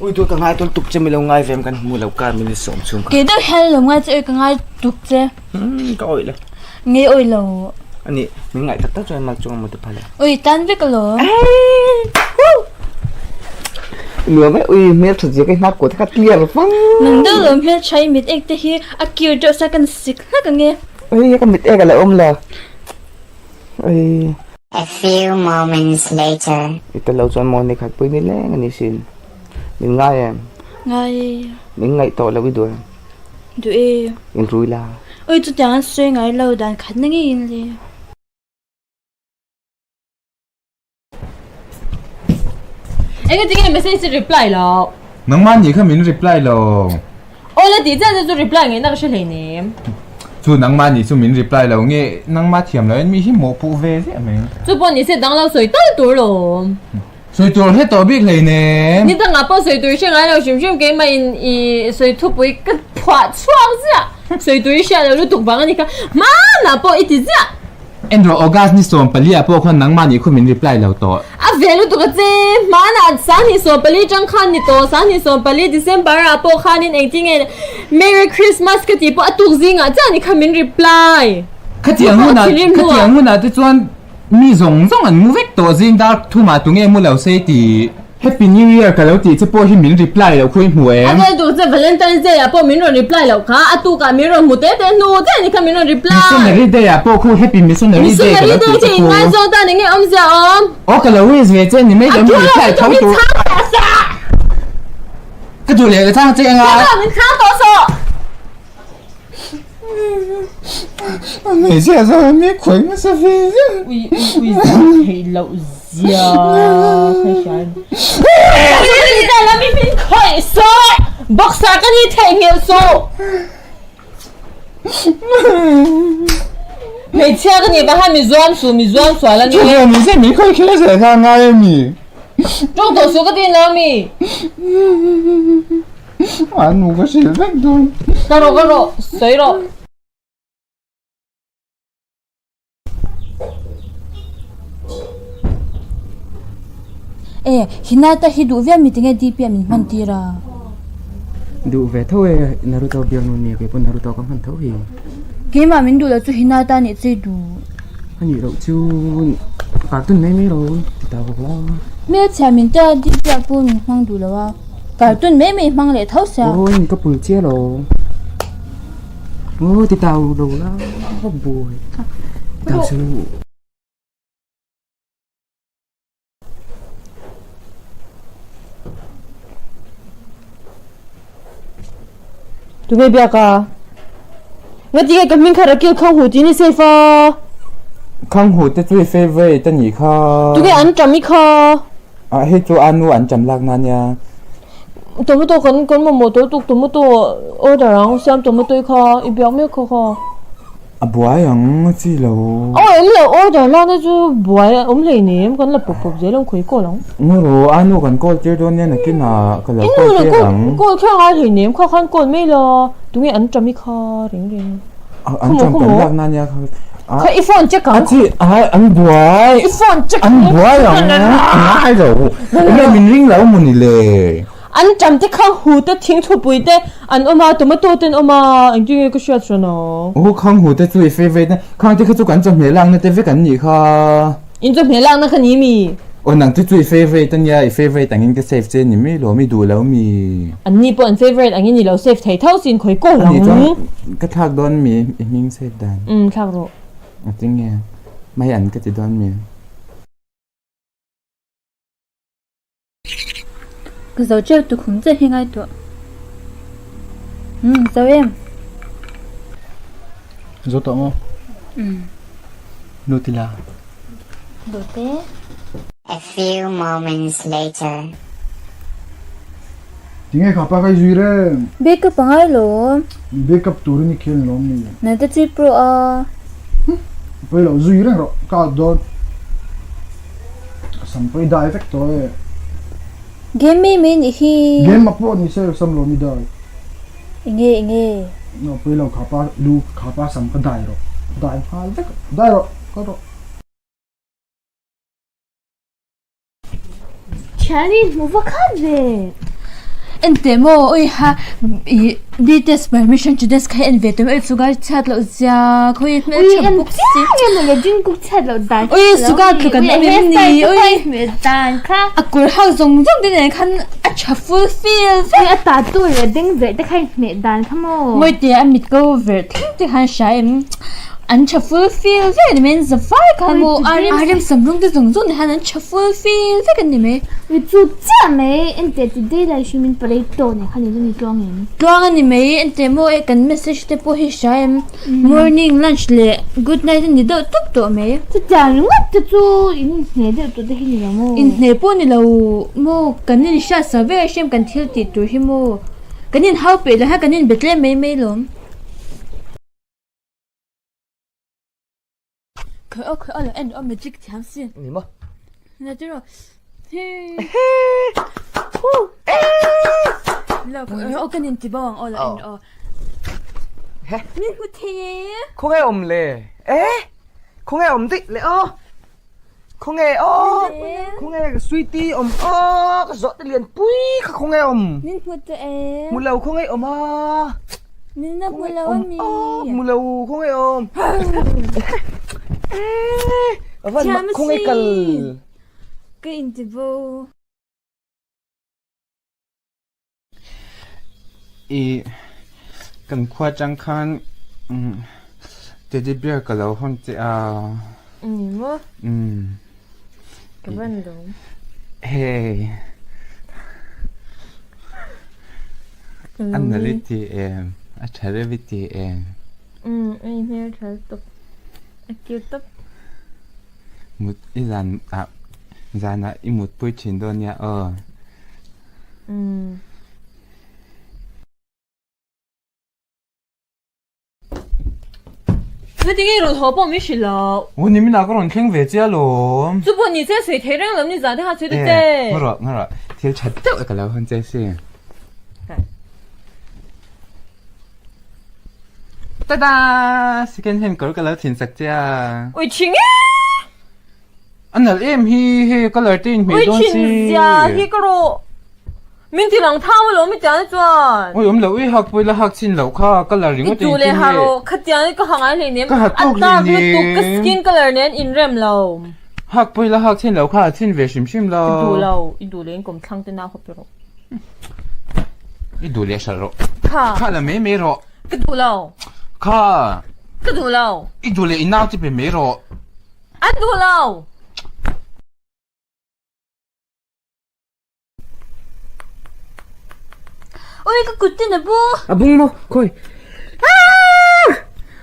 Ui tu ka ngai tul tuk che milo ngai vem kan hmu lo kar minute sawm chhung kha. Kei deuh hian lo ngai che oi ka ngai tuk che. Hmm ka awih lo. Nge awih lo. Ani min ngaih tak tak chuan mal chunga mu te phal e. Ui tan vek lo. Nuam e ui hmel that zia ka hnar kuat kha clear vang. Nang deuh lo hmel tha i mit ek te hi a kir deuh sa kan sik hlak ange. Ui ka mit ek a la awm lo. Ui. A few moments later. I tel lo chuan maw ni khat pui ni leng a ni sin. Min ngai em? Ngai e. Min ngaih tawh lo i duh em? Duh e. In rui la. Ui chutiang an sawi ngai lo dan khat na ngeiin le. Eng tinge message i reply lo? Nangmah nih kha min reply lo. Aw la tih chiah chu reply ngei na ka hre hleinem. Chu nangmah nih chu min reply lo nge nangmah thiam lo in mi hi mawhpuh ve ziah mai. Chu pawh ni se dang lo sawi tal tur lo. Sawi tur hre tawh bik hleinem. Ni dangah pawh sawi tur i hre ngai lo hrim hrim keimah in i sawi thupui ka phuah chhuak ziah. Sawi tur i hriat lo lutuk vang a ni kha hmanah pawh i ti ziah. En rawh August ni 14 ah pawh khuan nangmah nih khu min reply lo tawh. A ve lutuk a che, hmanah 2014 tang khan ni tawh, 2014 December ah pawh khanin engtinge Merry Christmas ka tih pawh a tuk zingah chiah ni kha min reply. Khatiang hunah khatiang hunah te chuan mi zawng zawng an mu vek tawh zing dar thumah tunge mu lo se tih. Happy New Year ka lo tih che pawh hi min reply loh khu i hmu em? A vel tur che Valentine's Day ah pawh min rawn reply loh kha, a tuk ah min rawn hmu te te hnu che ni kha min rawn reply. Missionary Day ah pawh khu Happy Missionary Day ka lo tih che Missionary Day che khu. inngaizawng tan enge awmzia awm? Aw ka lo wish ve che ni mai lo min reply tho tur. A thu lo chu min chhang tawh sah! Ka duh leh ka chhang che anga. Ka duh min chhang tawh sawh! Hmeichhia zawng mi khawi hmasa ve zeuh. Ui ui zah theih loh zia ka hria a ni. Lami min khawih sawh! Boxer ka ni theihnghilh suh! Hmeichhia ka nih paha mi zuam suh, mi zuam sual a ni. Chuvang ni se min khawih kher zel kha a ngai a mi? Tawng tawh suh ka ti lo a mi? A nu ka hrilh vek dawn. Ka rawh ka rawh sawi rawh. E Hinata hi duh viau mi tinge DP ah min hman tir a. Duh ve tho e Naruto biak nu nia keipawh Naruto ka hman tho hi. Keimah min duh loh chu Hinata nih chu i duh. A nih loh chu cartoon mai mai lo ti ta bawk la. Hmelchhia min tia DP ah pawh min hmang duh lo a. Cartoon mai mai hmang leh tho sia. Aw in ka pui chiah lo. Aw ti tau lo la ka buai tlat. Ti tau su. Tunge biak a? Ngatinge ka hming kha Rakil Khanghu tih ni safe a? Khanghu te chu i favourite a nih kha. Tunge an ṭam i kha? Ah hei chu a nu an ṭam lak na nia. Tomato kan kan mamawh tawh tuk tomato order ang siam tomato i kha i biak mek kha kha. A buai ang a chi lo. Aw em lo order lak na chu buai a awm hleinem kan la pawp pawp zel ang khawi call ang. Ngaw rawh a nu kan call tir dawn nia nakin ah ka lo call tir ang. Inu call kher ngai hleinem kha khan call mai la tunge an ṭam i kha reng reng. An ṭam kan lak na nia kha. Kha i phone check ang. A chi ai an buai. I phone check ang. An buai ang ngai lo. Enge min ring lo maw ni le. An ṭam te kha hu te thing thupui te an awm a tomato te an awm a engtin nge ka hriat hran a. Aw khang hu te chu i favourite na khang te kha chu kan chawhmeh lakna te vek an nih kha. In chawhmeh lakna kha ni mi? Aw nang te chu i favourite ania i favourite angin ka save che ni mai lo mi duh lo mi. An ni pawh an favourite angin i lo save thei tho sin khawi kawl ang. Ani chuan ka thlak dawn mi i hming save dan. Umm thlak rawh. A tinge mai an ka ti dawn mi. Ka zo teuh tukhum che hi ngai tawh. Umm zo em. Zo tawh maw? Umm. Nu ti la. Dawte. A few moments later. Tinge kha pa ka i zui reng. Backup a ngai lo. Backup turin i khel ni lawm ni. Nang te chu i pro a. Pawi lo zui reng rawh ka out dawn. Ka sam pawh i dai vek tawh e. Game mai mai nih hi. Game ah pawh ni se sam lo mi dai. Enge enge. No pui lo kha pa lu kha pa sam ka dai rawh. Dai nghal vek dai rawh ka rawh. Thiani hmu va khat ve. Enteh maw ui ha ih BTS permission to dance kha en ve tawh mai ui suga chhiat loh zia khawi hmeltha bawk si. Ui suga tluk an awm em ni ui a kawr hak zawng zawng te nen khan a tha full feel vek. A tattoo leh beng verh te kha inhmeh dan kha maw. Mawite a mit ko verh thleng te khan hria em an tha full feel vek a ni mai an za fai khan maw a rem sam rawng te zawng zawng nen khan an tha full feel vek a ni mai. Ui chu chiah mai enteh ti daih lai hrim in palei tawh nen khan in ni tluang em. Tluang a ni mai enteh maw e kan message te pawh hi hria em morning lunch leh good night a ni deuh tawp tawh mai. Chutiang ringawt te chu in inhne deuh tawh te hi ni lo maw. Inhne pawh ni lo maw kan inhriat sa vel hrim kan thil tih tur hi maw kan inhau peih lo hian kan inbe tlem mai mai lawm. Khawih aw khawih aw lo en aw magic thiam si. Ni maw? Na ti rawh. He. Lo khawih aw kan inti bo ang aw lo en aw. He. Min hmu thei e. Khawnge awm le? Eh? Khawnge awm daih le aw? Khawnge aw? Khawnge ka sweetie awm aw? Ka zawh te lian pui kha khawnge awm? Min hmu tawh e. Hmu lo khawnge awm a? Min la hmu lo a mi? Hmu lo khawnge awm? A van mak khawnge kal? Ka inti bo. I kan khua atang khan teddy bear ka lo hawn che a. Ni maw? Umm. Ka van lawm. Hei. A nalh i ti em? A tha reuh i ti em? Umm, a inhmel tha lutuk. A cute tawp. Mut i zan ah zanah i mutpui thin dawn nia aw. Umm. Heti nge rawn haw pawh min hrilh loh. Aw ni minah ka rawn thleng ve che alawm. Chu pawh ni che sawi thei reng lo ni zan te kha sawi ta che. Ngaw rawh ngaw rawh thil tha deuh ka lo hawn che si. Tada! Second hand kawr ka lo thin sak che a. Ui thin e! A nalh em hi hei colour te inhmeh dawn si. Ui thin zia hi ka rawh. Min ti lang thau alawm i tiang chuan. Ui awm loh i hak pawh ila hak chin loh kha colour ringawt I tu leh ha rawh khatiang hi ka ha ngai hleinem. Ka ha tawk A dark lutuk ka skin colour nen inrem lo. Hak pawh ila hak chin loh kha a chin ve hrim hrim lo. I duh lo i duh leh in kawm thlang te nau kha pe rawh. I duh leh hralh rawh. Kha. Kha la mai mai rawh. Ka duh lo. Kha. Ka duh lo. I duh leh i nau te pe mai rawh. An duh lo. Ui ka kut ten a bung. A bung maw? Khawi.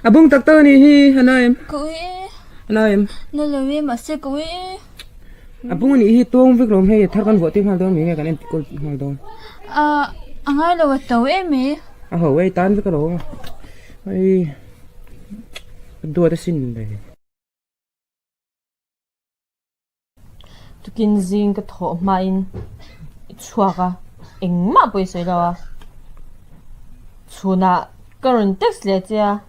A bung tak tak a nih hi a na em? Ka ui e. A na em? Na lo e mahse ka ui e. A bung a nih hi tawng vek lawm hei a thar kan vuah tir nghal dawn mi nge kan en kawl nghal dawn. A a ngai lo a to em e. A ho e tan vek alawm a. Hei ka duat asin le. Tukin zing ka thawh hmain i chhuak a, engmah pawh i sawi lo a. Chhunah ka rawn text leh che a,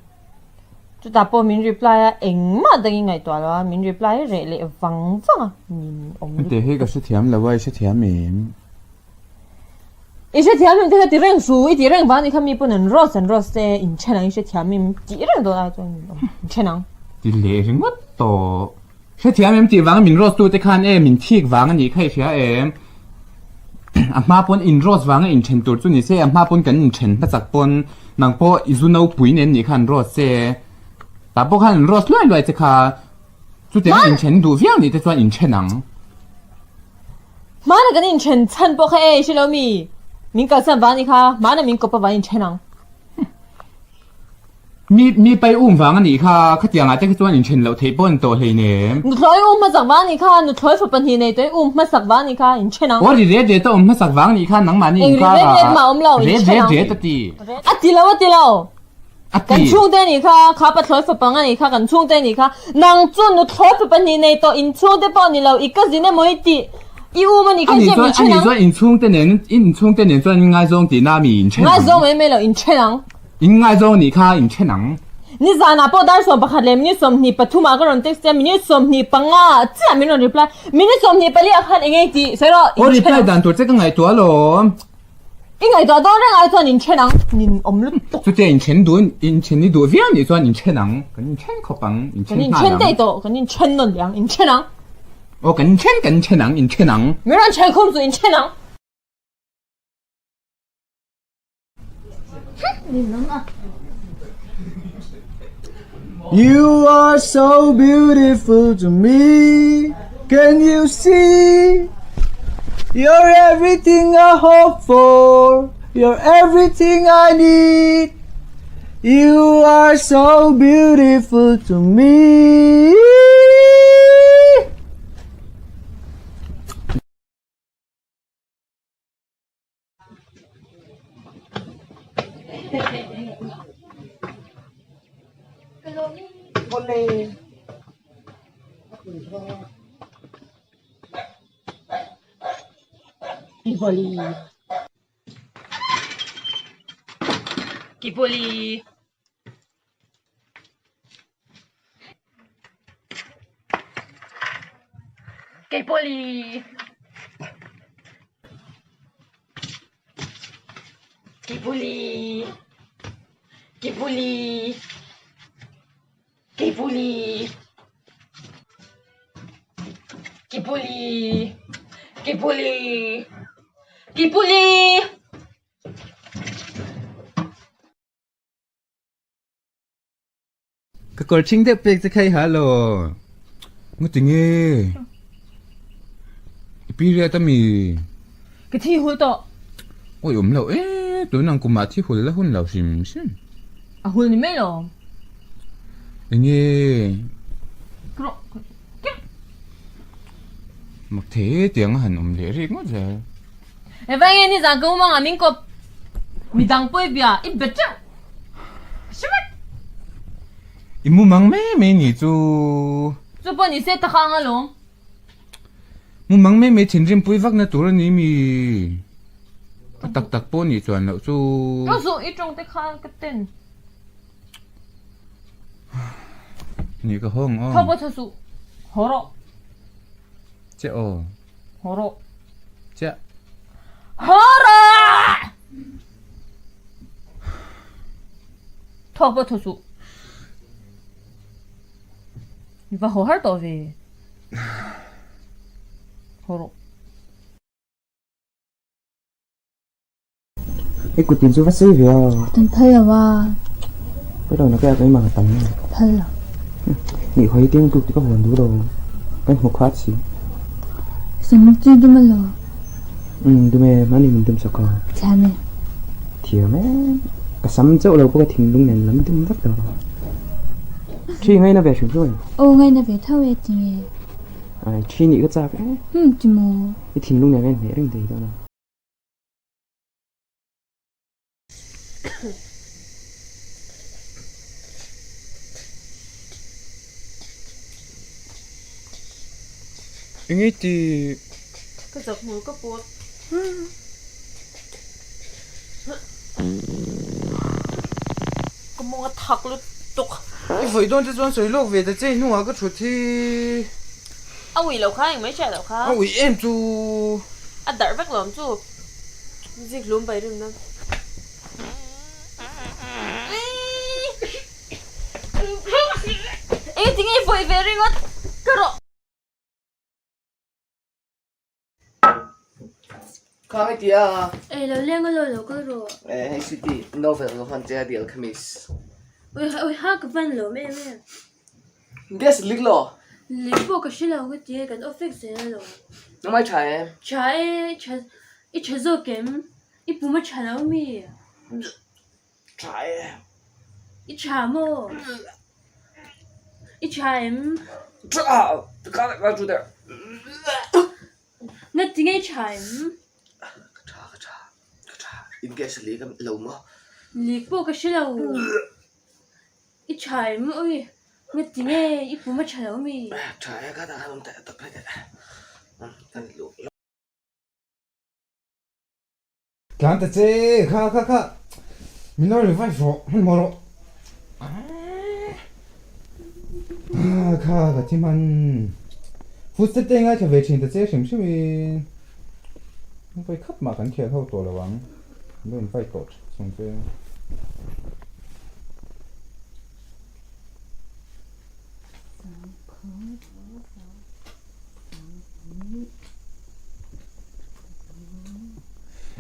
chutah pawh min reply a, engmah dangin ngaihtuah lo a, min reply reh leh vang vang a, nin awm lutuk. Heti hi ka hrethiam lo a, i hrethiam em? I hrethiam em te kha ti reng su, i ti reng vang ni kha mi pawn an roast an roast te in then ang i hrethiam em tih reng dawn ai chuan in then ang. Ti leh ringawt tawh. Hrethiam em tih vanga min roast tu te khan e min thik vang a nih kha i hria em? A hma pawn in roast vanga in then tur chu ni se a hma pawn kan in then hmasak pawn nang pawh i zu nopui nen nih kha an roast che. Tah pawh khan an roast luai luai che kha. Chutiang in then duh viau nih te chuan in then ang. Hmana kan inthen chhan pawh kha e i hre lo mi? Min kalsan vang ni kha, hmana min kawp avang inthen ang. Mi mi pai um vang a nih kha, khatiang ah te kha chuan inthen loh theih pawh an tawh hleinem. Nuthlawi um hmasak vang ni kha, nuthlawi fa pahnih nei tawh i um hmasak vang ni kha, inthen ang. Aw ri ret ret a um hmasak vang nih kha, nangmahni Eng ri inkar ret ah ret mah awm lo, ret inthen ret ang. ret a ti. A ti lo a ti lo. A ti. Kan chhungte a nih kha, kha pathlawi fapa nga nih kha kan chhungte a nih kha. Nang chu nuthlawi fapa hnih nei tawh in chhungte pawh ni lo, i cousin emaw i tih, i um a nih kha Ani hriat chuan min then ani ang. chuan in chhungte nen in chhungte nen chuan in ngaizawng tihna mi in then ang. Ngaizawng mai mai lo, in then ang. In ngaizawng nih kha in then ang. Nizanah pawh dar 11 leh minute 23 ah ka rawn text a, minute 25 chiah min rawn reply. Minute 24 ah khan eng nge tih sawi rawh, Aw in then reply ang. dan tur che ka ngaihtuah alawm. I ngaihtuah dawn reng ai chuan inthen ang, nin awm lutuk. Chutia inthen duh, inthen i duh viau nih chuan inthen ang, kan inthen khawp ang, inthen Kan nghal ang. inthen daih tawh, kan inthen nawn leh ang, inthen ang. Aw kan inthen, kan inthen ang, inthen ang. Min rawn then khum chu inthen ang. You are so beautiful to me Can you see You're everything I hope for You're everything I need You are so beautiful to me Ka kawr ṭhing deuh pek che kha i ha lo. Ngu ti nge? I period a mi? Ka thi hul tawh. Awi awm lo e, tun ang kumah thi hul la hun lo hrim hrim. A hul ni mai lo. Enge? Mak thei e tiang a han awm leh rik ngawt zel. Eva nge ni zan ka umang a min kawp midang pawh i bia i be teuh ka hre vek. I mumang mai mai ni chu. Chu pawh ni se takha ang alawm. Mumang mai mai thinrim pui vak na tur a ni mi. A tak tak pawh nih chuan loh chu. Ka zawh i tawng te kha ka ten. Ni ka hawng aw. Tho pawh tho suh. Haw rawh. Che aw. Haw rawh. Chiah. Haw rawh! Thawk pawh thaw suh. I va haw har tawh ve. Haw rawh. I kut tin chu va sei ve a. Kan phal lo a. Ka lo na ka keimah ka tam a. Phal lo. Ni hoi ting tuk ka huan du lo. Kan hmu khat si. Sam chu dum a lo. Um dum e mani min dum sak a. Thiam e. Thiam e. Ka sam chauh lo pawh ka thinlung nen lam dum vek tawh. Thi ngai na ve hrim hrim. Aw ngai na ve tho e tinge. Ai thi nih ka chak e. Um ti maw. I thinlung nen ka inhmeh reng thei dawn a. Enge ti? Ka zak hmul ka pawt. Ka mawng a thak lutuk. I vawi dawn te chuan sawi lawk ve ta che hnungah ka thut hi. A ui lo kha engmai hriat loh kha. A ui em chu. A darh vek lo ang chu. Zik hlum pai rim nan. Eng tinge i vawi ve ringawt ka rawh. Khang i tia. Ei lo leng a lo lo kal rawh. Eh hei city novel lo hman che a The Alchemist. Ui ui ha ka van lawm em em. Gas lik lo. Lik pawh ka hre lo ka ti e kan off vek zel a lo. Nangmah i tha em? Tha e, tha i tha zawk em? I pum a tha lo mi? Tha e. I tha maw? I tha em? Tha! Ka ka chu der. Na ti ngei tha em? Ka tha ka tha ka tha. In gas lik lo maw? Lik pawh ka hre lo. I tha em ui, nga ti nge i pum a tha lo mi? Tha e ka tak awm teh tak phei teh kan luh. Tlan ta che kha kha kha min lo revive rawh hmanhmawh rawh ah kha ka thi hman footstep te ngaithla ve thin ta che hrim hrim in vawi khat mah kan khel ho tawh lo ang. Lo invite tawh chung che.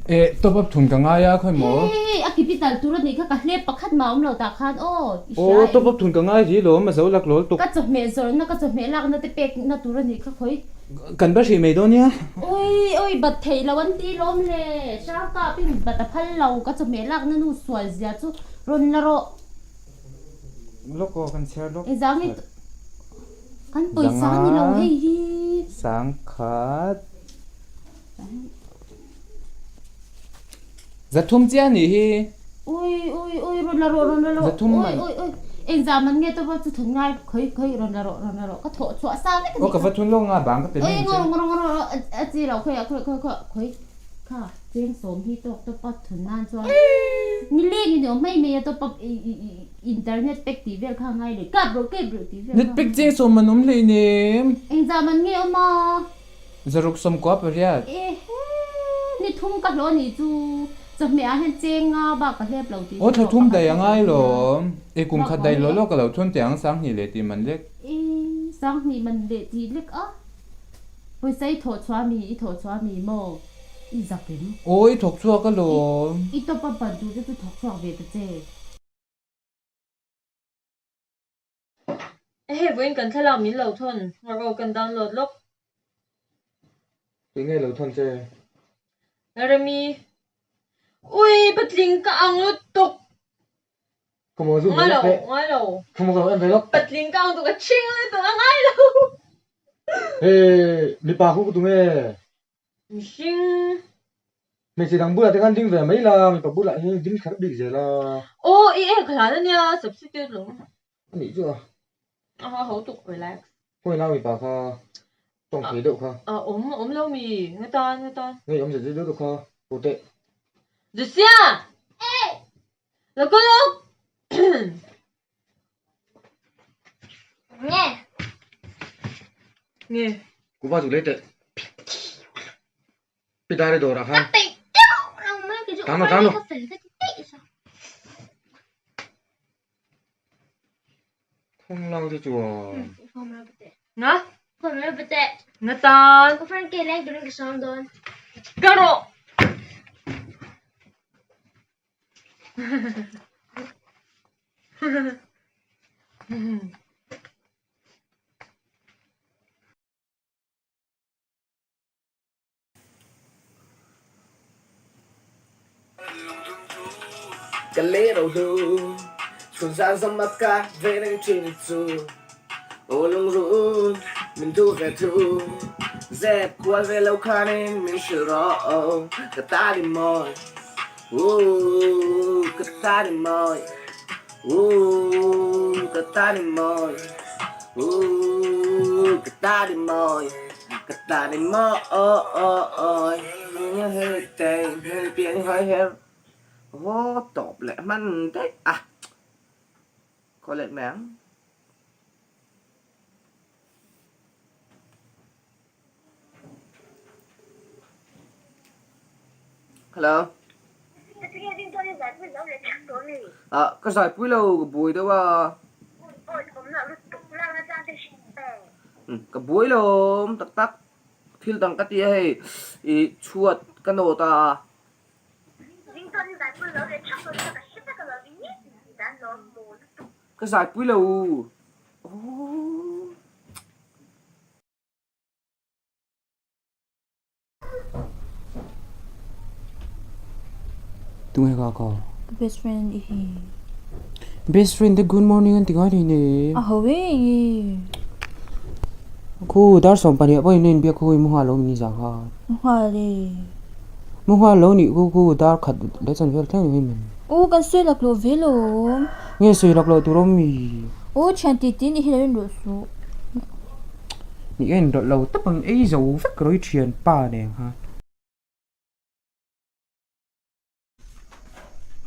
Eh, top up thun ka ngai a khawi maw? Hei, a capital tur a nih kha ka hlep pakhat mah awm lo tah khan aw, i hria Aw, top up thun ka ngai ri lawm, a zo lak lawl tuk. Ka chawhmeh zawrhna, ka chawhmeh lakna te pekna tur a nih kha khawi. Kan va hrih mai dawn nia. Ui, ui, bat theih lo an ti lawm le. Hrang kap in bat a phal lo, ka chawhmeh lakna nu sual zia chu rawn la rawh. Lawk aw, kan chhiar lawk. Engzang hi kan pawisa a ni lo hei hi. Sangkhat. Zathum chiah a nih hi. Ui ui ui rawn la rawh rawn la rawh. Zathum man. Ui ui ui engzah man nge tawpa chu thun ngai khawi khawi rawn la rawh rawn la rawh ka thawh chhuah sa vek a nih Aw ka va thun lawk nga bang ka pe mai ang che. Ui ngaw ngaw ngaw a chi lo khawi ah khawi khawi khawi khawi kha cheng sawm hi tawk tawpa thun nan chuan nileng in awm mai mai a tawpa i i i internet pack tih vel kha ngai leh kap rawh kep rawh tih vel kha. Net pack cheng sawm man awm hleinem. Engzah man nge awm a. Zaruk sawmkua pariat. Ehe, ni thum ka hlawh anih chu. Chawhmeh ah hian cheng nga bak ka hlep lo tih Aw thla thum daih a ngai lawm. E kum khat daih law law ka lo thun teh ang Sanghnih leh tih man lek. E Sanghnih man leh tih lek a. Pawisa i thawh chhuah mi i thawh chhuah mi maw i zak em? Aw i thawk chhuak alawm. I top up ban tur te chu thawk chhuak ve ta che. Hei vawiin kan thlalak min lo thawn ngawr aw kan download lawk. Eng nge lo thawn che? Remi, Ui patling ka ang lutuk. Ka maw zu ve lawk teh. Ngai lo, Ka maw ka lo en ve lawk. Patling ka ang tuk a chhing lutuk a ngai lo. Hei mipa khu ka tum e. Mihring. Hmeichhe dang bulah te khan ding ve mai la, mipa bulah hian ding kher bik zel a. Aw i ek hlan ania substitute lo. A nih chu a. A ha ho tuk relax. Khawi nau mipa kha tawng thei deuh kha. A awm awm lo mi nga tan nga tan. Ngei awm zet zet deuh kha pu teh. Josia! Lo kal lawk! Nge. Nge. Kuva chu lei teh. Pi dai dawr ah khan. Tano tano. Khong lang te chuan. Nga? Nga tan. Ka rawh. Ka le ro du chhun zan zam a ka ve reng thin chu aw lungrun min duh ve thu zep kual ve lo khanin min hrilh rawh ka ta ni mawi ooh ka ta ni mawi ooh ka ta ni mawi ooh ka ta ni mawi ka ta ni mawi Aw tawp leh hman daih a, khaw let mai ang. Hello. Ah, ka zaipui lo ka buai deuh a. Ka buai lo tak tak. Thil dang ka ti a hei, i chhuat ka nawt a. Ka zaipui lo. Aww. Tunge ka ka? Ka best friend i hi. Best friend te good morning an ti ngai thei ne. A ho e nge. Khu dar 12 pawhin a inbiak khu i mu nghal lo mi ni zang kha. Mu nghal e. Mu nghal lo nih khu khu dar khat leh chan vel thleng in. U kan sawi lak loh ve lawm. Nge sawi lak loh tur awm mi? U thian tih tin i hi lo in rawh suh. Ni ka inrawlh lo tawp ang ei zo vek rawih thianpa nen khan.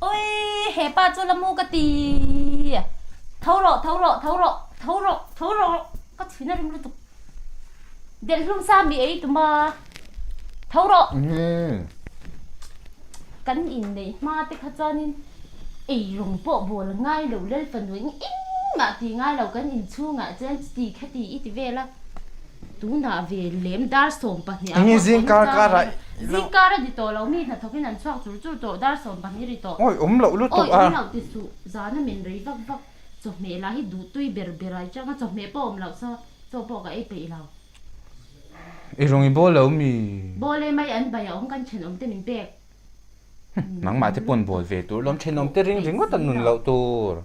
Ui he pa chu la mu ka ti tho rawh tho rawh tho rawh tho rawh tho rawh ka chhin a rim lutuk delh hlum sa mi ei tuma tho rawh. Kan inneih hma te kha chuanin eirawng pawh bawl a ngai lo, lal fanu eng engmah tih ngai lo kan inchhungah chuan chuti khati i ti vel a, tunah ve lem dar 12 ah Enge pawh zing kar karah zing kar a ni tawh lo, mi hnathawkin an chhuak chur chur tawh, dar 12 ri tawh. Awi awm loh lutuk Awi a. awm loh ti suh, zana min rei vak vak, chawhmeh lah hi duhtui ber ber a i chang a, chawhmeh pawh awm loh sa chaw pawh ka ei peih lo. I rawng i bawl lo mi? Bawl e mai an bai a awm kan thenawm te min pek. Nangmah te pawn bawl ve tur lawm thenawm te ring ringawt an nun loh tur.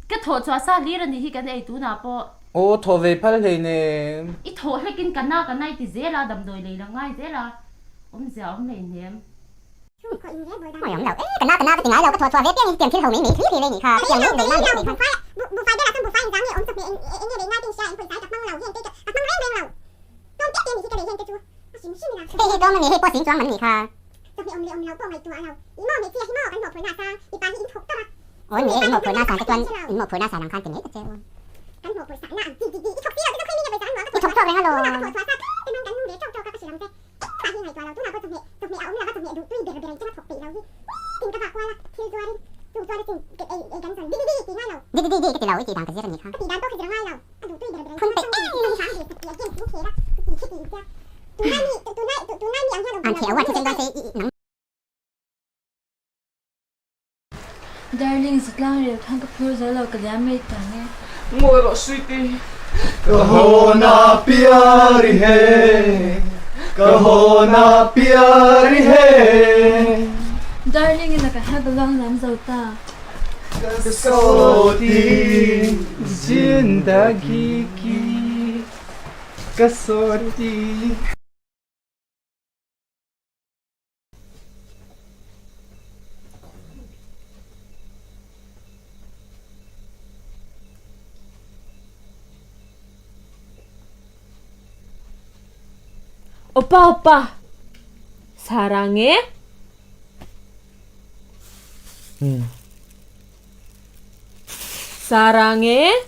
Ka thawh chhuah sa hlir a nih hi kan ei tunah pawh. Aw thawh ve phal hleinem. I thawh hlekin ka na ka nai ti zel a damdawi lei la ngai zel a awmzia a awm hleinem. Oi awm lo e ka na ka na ka ti ngai lo ka thawh chhuah ve piang in tiang thil ho mai mai hlir hlir ei nih kha ka tiang leh lei nan leh khan. Buhfai ber ah chuan buhfai in zang nge awm chawhmeh eng eng nge lei ngai te in hria in pawisa hi ka hmang lo heng te ka hmang reng reng lo tlawm piah piah nih hi ka lei heng te chu a hrim hrim ila. Hei hei tlawm a ni hei pawh sing chuang man nih kha. Chawhmeh awm leh awm lo pawh ngaihtuah lo i maw hmeichhia hi maw kan mawhphurhna a sang mipa hi in thawk tawrh a. Aw ni e in mawhphurhna a sang te chuan in mawhphurhna a san ang khan ti mai ta che u. Kan mawhphurh sahna ang chi chi chi i thawk si lo te chu khawi mi nge pawisa an nuam ka thawk chhuak reng alawm. Tunah ka thawh chhuah sa tlem te hmang kan nung ve tawk tawk a ka hrilh ang che. Engmah hi ngaihtuah lo, tunah pawh chawhmeh, chawhmeh a awm lova chawhmeh duh tui ber ber engcheng a thawk peih lo hi nitin ka vah kual a, thil zuarin chung chuan a chin ket ei ei kan chuan di di di tih ngai lo. Di di di di ka ti lo, i tih dan ka zir a nih kha. Ka tih dan pawh ka zir a ngai lo, a duh tui ber ber engcheng a thawk peih em hram ve sak tih a game thing khel a, ti khi ti tia. Tunlai mi, tunlai, tunlai mi ang hian awm thei lo. An theh a uar thisen dawn se i i nang. Darling, zatlang rel khan ka phur zo lo, ka liam mai ta nge. Ngawi rawh sweetie. Ka haw na pyari he, ka haw na pyari he. Darling in a ka hla luang lam zo ta. Kasoti zindagi ki kasoti. 오빠 오빠 사랑해? 응. 사랑해?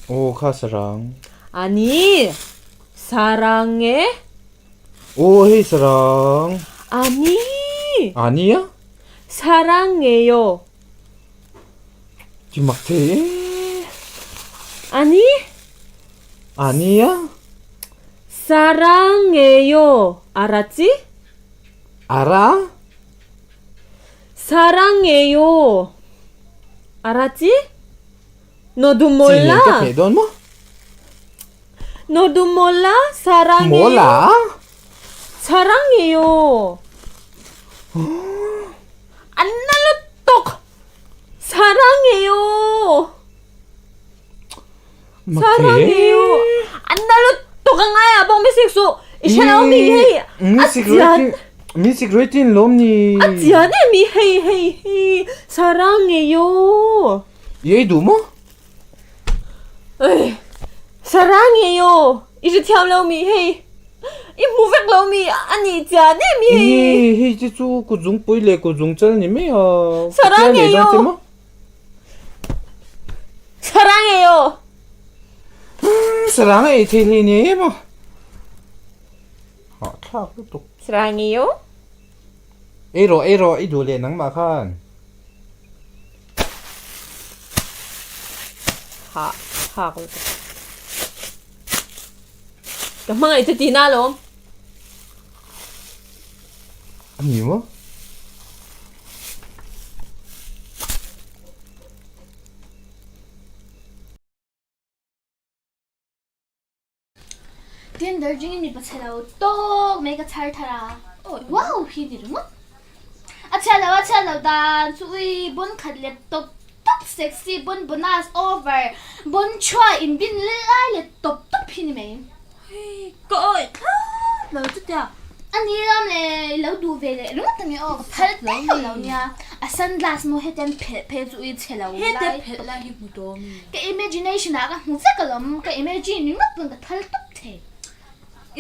오 카사랑. 아니 사랑해? 오 헤이 사랑. 아니 아니야? 사랑해요 지막대. 아니 아니야? 사랑해요 알았지? 알아? 사랑해요 알았지? 너도 몰라? 돈 뭐? 너도 몰라? 사랑해요 몰라? 사랑해요 안 날려 똑 사랑해요 사랑해요 안 날려 똑 ang bong misik su isha mi hei Music rating music rating lom ni. A chian e mi hei hei hei 사랑해요 얘 du mo? Ê 사랑해요 i hre thiam lo mi hei i hmu vek lo mi ani chian e mi hei Hei hei chi chu ku zung pui le ku zung chal ni mai a. 사랑해요. 사랑해요 사랑해 thei hlei ni mo. Ha thlak lutuk. 사랑해요 Ei rawh ei rawh i duh leh nangmah khan. Ha thlak lutuk. Ka hmangaih chu tihna alawm. A ni maw? Tin Darjeeling in mipa chhe lo tawk mai ka chhar thar a, awi wow hi ni ringawt. A chhiat lo a chhiat lo dan chu ui bon khat let tawp tawp sexy bon bonus over bon chhuah in bin lai let tawp tawp hi ni mai. Hei ka awi thlawt lo chutia. A ni lam le i lo duh ve leh ringawt ang e aw ka phal teuh lo nia. A sunglass maw hetiang phelh phei chu ui chhe lo lai. Hete phelh lai hi hmu tawh ami? Ka imagination ah ka hmu vek alawm, ka imagine ringawt pawn ka thal tawp thei.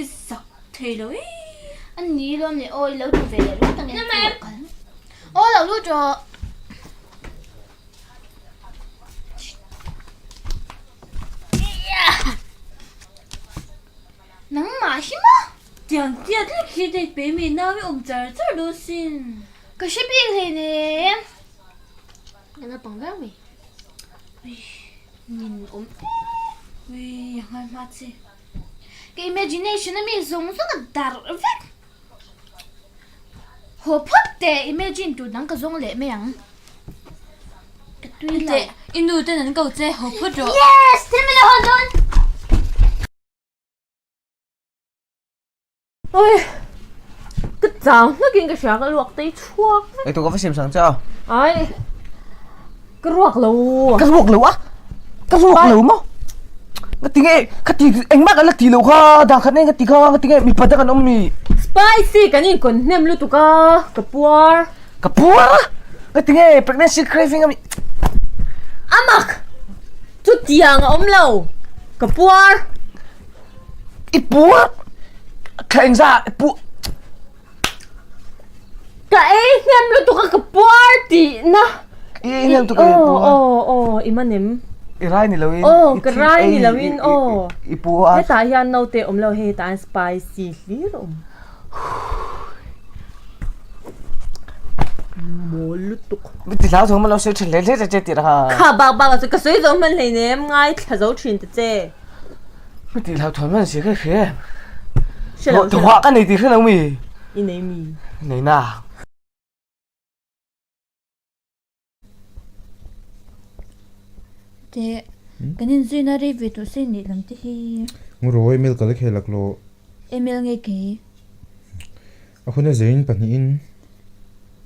I zak thei lo ee. A ni lawm le aw i lo duh ve leh ringawt ang e. Aw lo lut rawh. Nangmah hi maw? Tiang tiat lek hi date pe mi nau i awm char char dawn sin. Ka hre bik hleinem. Ka naupang viau mai. Ui. Nin awm e. Ui a ngai hma che. Ka imagination a mi zawng zawng a darh vek. Haw phawt teh imagine tur dang ka zawng leh mai ang. Ka tui lo. Teh i nu ten an ko che haw phawt rawh. Yes! Thil min lo hawn dawn. Oi! Ka chang hnakin ka hria ka luak tei chhuak vek. Ei tu ka va sim sang che a. Ai! Ka ruak lo. Ka ruak lo a? Ka ruak lo maw? Nga ti nge ka ti engmah kan la ti lo kha dan khat nen ka ti kha nga ti nge mipa dang an awm mi. Spicy kan inkawn hnem lutuk a ka puar. Ka puar a? Nga ti nge pregnancy craving a mi. Amak! Chutiang a awm lo. Ka puar. I puar? Thla engzah i puar? Ka ei hnem lutuk a ka puar tihna. I ei hnem lutuk a i puar. Aw aw aw i man em? I rai ni loin. Aw ka rai ni loin aw. I puar. Hetah hian naute awm lo hei hetah hian spicy hlir a awm. Mawl lutuk. Mi ti hlau thawm a lo sawi thin hle hle che tih kha. Kha bak bak ah chuan ka sawi zo hman hleinem ngaithla zo thin ta che. Mi ti hlau thawm hman si kha hria em? Hre lo hre lo. Thawhah ka nei tih hre lo mi? I nei mi? Nei na. Teh kan inzuina rei ve tawh se nih lam te hi. Nguraw email ka la khel ak lo. Email nge kei? A hun a zeiin pahnihin.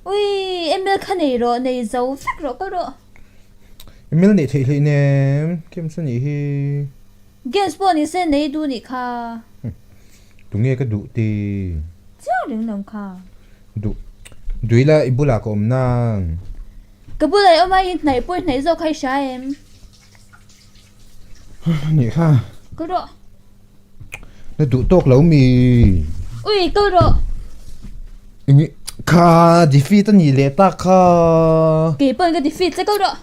Ui email kha nei rawh nei zo vek rawh ka rawh. Email neih theih hleih nem games a nih hi. Games pawh ni se nei duh nih kha. Tunge ka duh ti. Chiang reng lo kha. Duh duh ila i bulah ka awm nang. Ka bulah i awm a i hnaih pawh i hnaih zawk kha i hria em? Nih kha. Kal rawh. Na duh tawk lo mi. Ui kal rawh. Enge kha defeat a nih leh tak kha. Kei pawn ka defeat che kal rawh.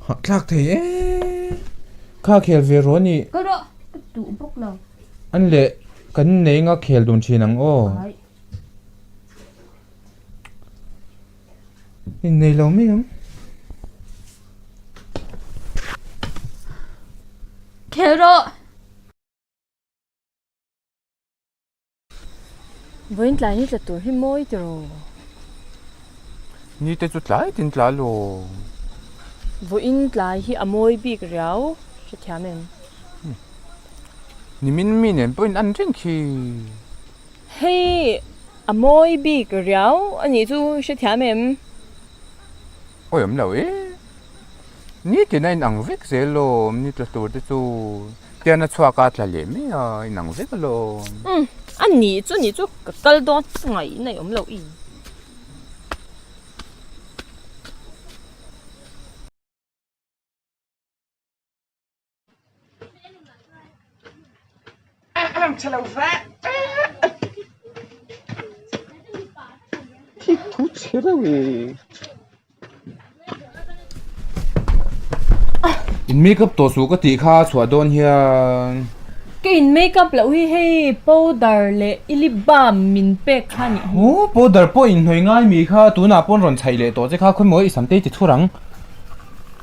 Hahthlak thei e. Kha khel ve rawh a nih. Kal rawh. Ka duh bawk lo. An leh kan nei nga khel dun thin ang aw. In nei lo mai ang. Khel rawh. Vawiin tlai ni tla tur hi mawi tiraw? Ni te chu tlai tin tla lo. Vawiin tlai hi a mawi bik riau hrethiam em? Nimin mi nen pawhin an reng khi. Hei a mawi bik riau a nih chu hrethiam em? Awi awm lo e. Nitin a inang vek zel lawm ni tla tur te chu tian a chhuak a tla leh mai a inang vek alawm. Umm a nih chu nih chu ka kal dawn ngaihna i awm lo i. In makeup tawh suh ka tih kha chhuah dawn hian. Ka in makeup loh hi hei powder leh i lip balm min pek kha nih hi. Aw powder pawh in hnawih ngai mi kha tunah pawn rawn chhaih leh tawh che kha khawimaw i sam te i ti thur ang.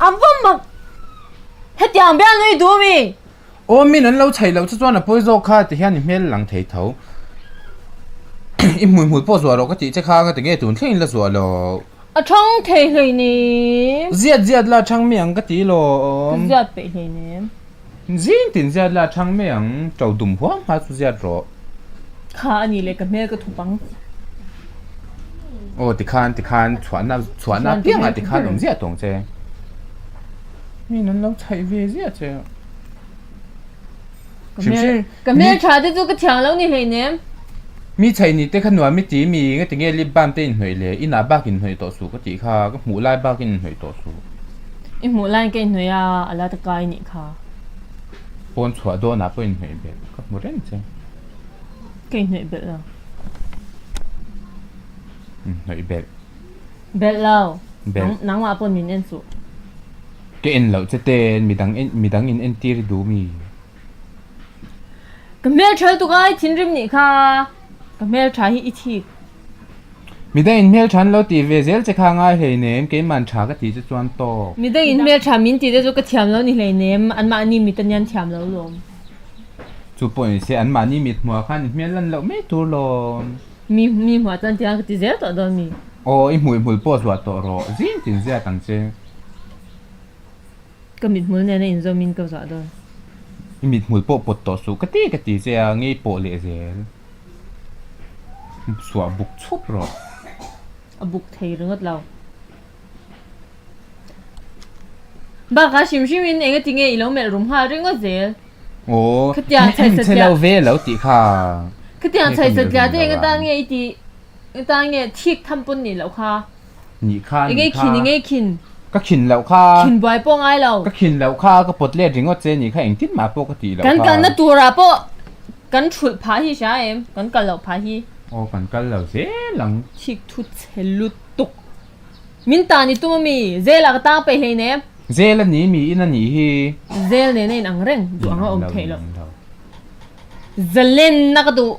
A va mak Hetiang bial nui duh mi? Aw min an lo chhaih loh chu chuan a pawi zawk kha ti hian i hmel lang thei tho. I hmui hmul pawh zuah rawh ka tih che kha nga tinge tun thleng in la zuah lo. A thang thei hlei nem. Ziat ziat la thang mai ang ka ti lawm. Ka ziat peih hlei nem. Zing tin ziat la thang mai ang to dum huam hma chu ziat rawh. Kha a nih leh ka hmel ka thup ang. Aw tikhan tikhan chhuahna chhuahna apiangah tikhan awm ziah tawng che. Min an lo chhaih ve ziah che. Hrim hrim. Ka hmel tha te chu ka thiang lo ni hleinem. Mi chhaih ni te kha nuam i ti mi nge tinge lip balm te inhnawih le inah bak inhnawih tawh suh ka tih kha ka hmuh lai bak in inhnawih tawh suh. I hmuh laiin ka inhnawih a a la ta kai nih kha. Pawn chhuah dawnah pawh inhnawih belh ka hmu reng che. Ka inhnawih belh lo. Inhnawih belh. Belh lo. Belh. Nangmah pawn min en suh. Ka en loh che ten midang en midang in entir i duh mi? Ka hmeltha lutuk a, i thinrim nih kha. Ka hmeltha hi i thik. Midang in hmeltha an lo tih ve zel che kha ngai hleinem, keiman tha ka tih che chuan tawk. Midang in hmeltha min tih te chu ka thiam lo ni hleinem, anmahni mit anian thiam lo lawm. Chu pawh ni se, anmahni mit hmuah khan i hmel lan loh mai tur lawm. Mi mi hmuah chuan tiang ka ti zel tawh dawn mi. Aw, i hmuihmul pawh zuah tawh rawh, zing tin ziak ang che. Ka mithmul nena inzawmin ka zuah dawn. I mithmul pawh pawt tawh suh ka ti ka ti che a, ngei pawh leh zel. Suah buk chhup rawh. A buk thei ringawt lo. Bakah hrim hrimin enga tinge i lo melh rum nghal ringawt zel. Aw, Khatiang chhai chhe satliah. lo ve lo tih kha. Khatiang Nge ka chhai melh satliah rum te lo enga a. tan nge i tih? Enga tan nge thik tham pawn nih loh kha. Nih kha, nih Engei kha. khin, engei khin. Ka khin loh kha. Khin buai pawh ngai lo. Ka khin loh kha, ka pawt let ringawt che nih kha engtin mah pawh ka tih loh Kan kha. kalna turah pawh kan thulh phah hi hria em? Kan kal loh phah hi. Aw, kan kal lo zel ang. Thik thu chhe lutuk. Min tan i tum ami? Zel ah ka tang peih hleinem. Zel a ni mi in a nih hi. Zel nen a in ang reng duh ang a awm theih loh. Zalenna ka duh.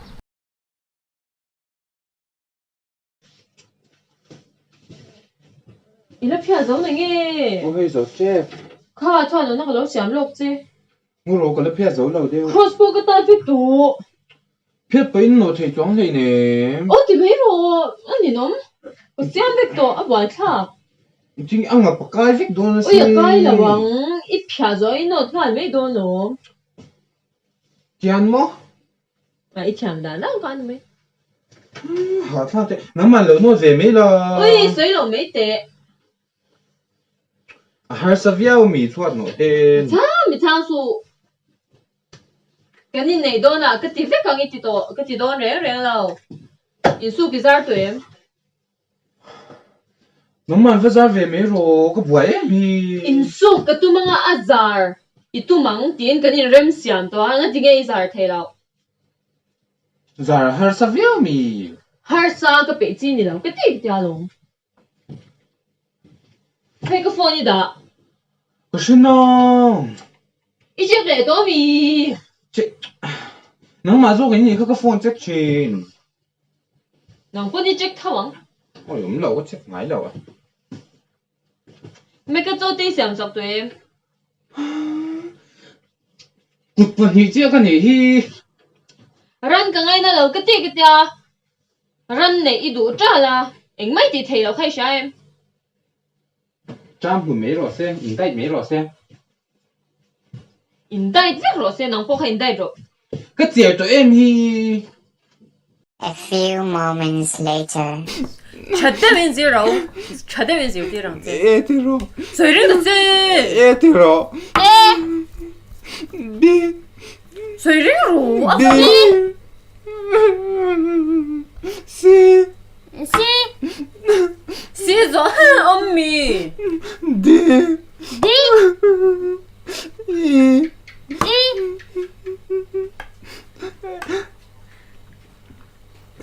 I la phiah zo na nge? Aw hei zo tep. Kha chuan lohna ka lo siam lawk che. Ngaw rawh ka la phiah zo lo deuh. Cross pawh ka tan vek tawh. Phiat pahin nawh thei chuang hleinem. Aw ti mai rawh, a ninawm. Ka siam vek tawh, a buaithlak. Engtin a ngap a kai vek dawn asin. Ui a kai lo ang, i phiah zawh i nawt nghal mai dawn lawm. Tian maw? A i thiam dan ang kha a ni mai. Hahthlak teh, nangmah lo nawt ve mai la. Ui sawi loh mai teh. A harsa viau mi chhuat nawh te. Chhang mi chhang suh. Kan inneih dawnah ka ti vek ang i ti tawh, ka ti dawn reng reng lo. Insuk i zar tawh em? Nangmah va zar ve mai rawh, ka buai em hi. Insuk ka tum anga a zar i tum ang tiin kan inrem siam tawh a, engati nge i zar thei loh? Zar harsa viau mi. Harsa ka peih chi ni lo ka ti tia lawm. Hei ka phone i dah. Ka hre nang. I check leh tawh mi. Check. Nangmah zawk in nih kha ka phone check thin. Nang pawn i check tho ang. Awi awm lo ka check ngai lo a. Meka chaw te i siam chak tawh em? Kut pahnih chiah ka nih hi. Ran ka ngaina lo ka ti ka tia. Ran neih i duh ṭal a, engmah i tih theih loh kha i hria em? Ṭam hmu mai rawh se, in diet mai rawh se. In diet vek rawh se, nang pawh kha in diet rawh. Ka chiar tawh em hi. A few moments later. Tha deuhin zir ro, tha deuhin zirtir ang che. E ti rawh. Sawi ring ta che. E ti rawh. E. B. Sawi ring rawh. D. C. C. C zawh awm mi. D. D. E. E.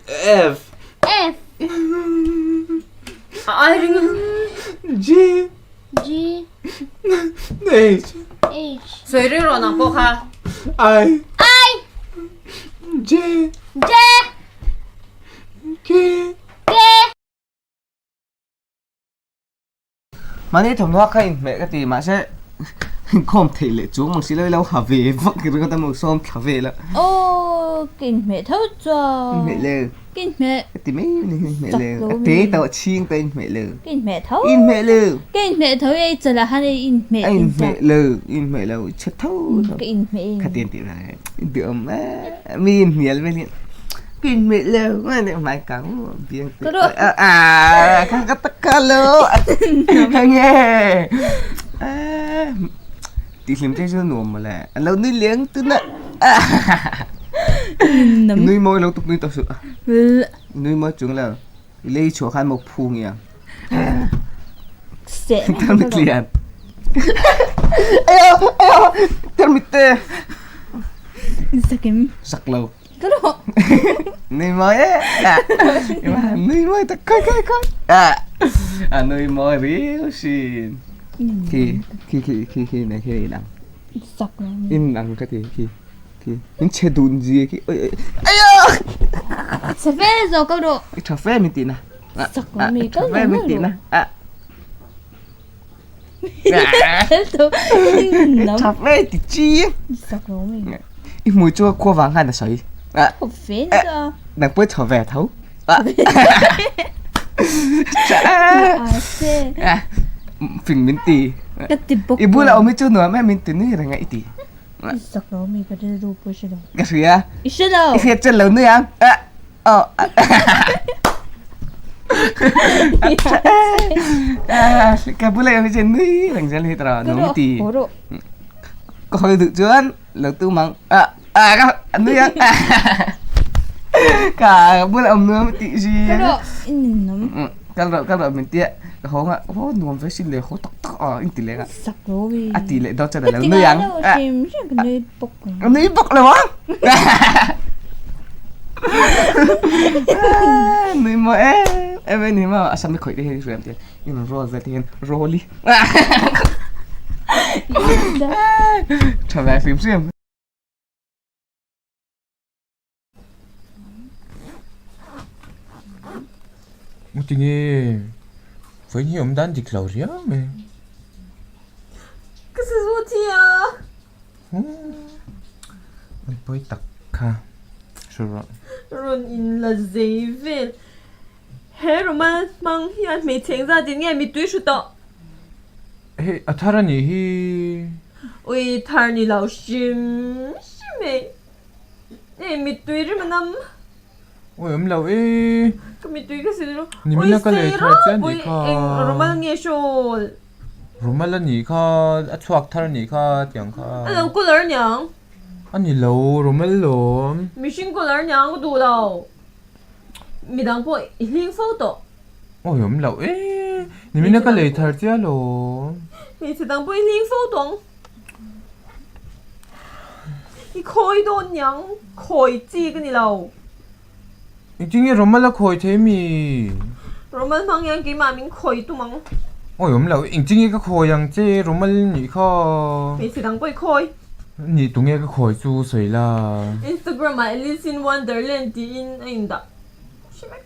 F. F. A ai ring. G. G. H. H. Sawi ring rawh nang pawh kha. I. I. J. J. K. K. Mahni thawmhnaw kha inhmeh ka ti mahse inkhawm theih leh chuang mang si lo i lo ha ve vak ringawt a maw sawm thla vel a. Aw ka inhmeh tho chuan. Inhmeh le. Ka inhmeh. Ka ti mai mai ni inhmeh le. A te tawh chhing tawh inhmeh le. Ka inhmeh tho. Inhmeh le. Ka inhmeh tho e i chalah khan i inhmeh. A inhmeh lo inhmeh lo i chhe tho tho. Ka inhmeh. Khatin tih lai i duhawm e mi inhnial vel hian. Ka inhmeh lo mai kang biang te a ka ka tak ka lo nge tih hlim te chu nuam mawle an lo nui leng tun a nui mawi lo tuk nui tawh suh nui mawi chung lo i lei chhuah khan maw phu nge ang tarmit lian ayo ayo tarmit te sakim sak lo Ka rawh. Nui mawi e. Nui mawi tak khai khai khai. A nui mawi riau sin. Khi khi khi khi khi này khi inang. Sak lo. In ang ka ti khi. Khi in che dun zia khi oi oi aya Chhe fe zo kal rawh. I tha fe min tih na. Sak lo mi kal fe min tih na. A. Tha fe ti chi. Sak lo mi. I hmui chu khua vang khan a sawi. A. Tha fe ni chu. Nang pawh tha ve tho. A. Fing min ti. Ka ti bawk. I bula awm hi chu nuam em min ti nui reng a i ti. I sak lo mi ka rilru pawh i hre lo. Ka hria. I hre lo. I hriat chuan lo nui ang. Aw. Ka bula awm hi chuan nui reng zel hi tawh nuam i ti. Ka hawi duh chuan lo tum ang. Ka nui ang. Ka bula awm nuam i tih si. Kal rawh i ninawm. Kal rawh kal rawh min tia ka haw ang a aw nuam ve sin le haw tak tak a in ti leng a. Sak lo mi. A ti leh dawn chuan a lo nui ang. Ka ti ngai lo hrim hrim ka nui bawk ang. Ka nui bawk lo ang. Nui maw em em a ni maw a sam hi khawih te hian i hriam te i rawn roll vel te hian roll i. Tha ve hrim hrim. Tinge vawiin hi awm dan dik lo riau mai. Ka sazu thi a. An pawi tak kha hre rawh. Rawn in la zei vel. He rumal hmang hian hmeichhe engzat in nge mittui hru tawh? Hei a thar a nih hi. Ui thar ni lo hrim hrim e. Hei mittui rim a nam. Ui awm lo e. Ka mittui ka sil ru. Nimina ka lei thar che anih kha. Eng rumal nge shawl. Rumal anih kha a chhuak thar anih kha tiang kha. A lo colour aniang. A ni lo rumal lawm. Mihring colour aniang ka duh lo. Midang pawh i hling fo tawh. Ui awm lo e. Nimina ka lei thar che alawm. Hmeichhe dang pawh i hling fo tawh ang. I khawi dawn niang, khawi chi ka ni lo. Engtin nge Romal a khawi thei mi? Romal hmang hian keimah min khawi tum ang. Awi awm lo, engtin nge ka khawi ang che Romal nih kha. Hmeichhe dang pawh i khawi. Nih tunge ka khawi chu sawi la. Instagram ah Alice in Wonderland tiin a indah. Hre mai.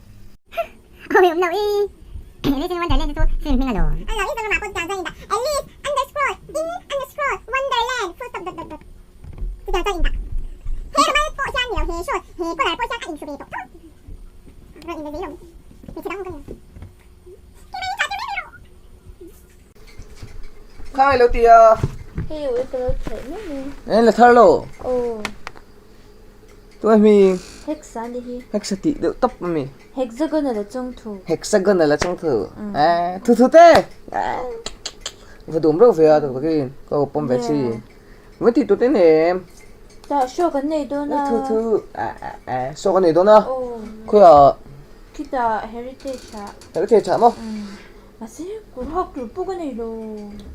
Awi awm lo i. Alice in Wonderland chu film hming alawm. Alawm Instagram ah pawh chutiang chuan indah Alice underscore in underscore wonderland full stop dot dot dot chutiang chuan indah. He rumal pawh hian ni lo he shawl he collar pawh hian a inhru ve tawh tho. Rawn inbe zei lo hmeichhe dang ka ni lo. Keimah in chah tir mai mai rawh. Khang i lo ti a. Hei ui ka lo thaih mai mai. Eng la thar lo. Aw. Tunah hming. Hexa ni hi. Hexa tih deuh tawp a mi. Hexagon a la chawng thu. Hexagon a la chawng thu. Eh, thu thu te. Va dum reuh ve a tak takin ka ko pawm ve chi. Va ti tut en em. Ta show kan nei dawn a. Thu thu. Eh, show kan nei dawn a. Khawiah. Khitah heritage ah. Heritage ah maw? Mahse kawr hak tur pawh ka nei lo.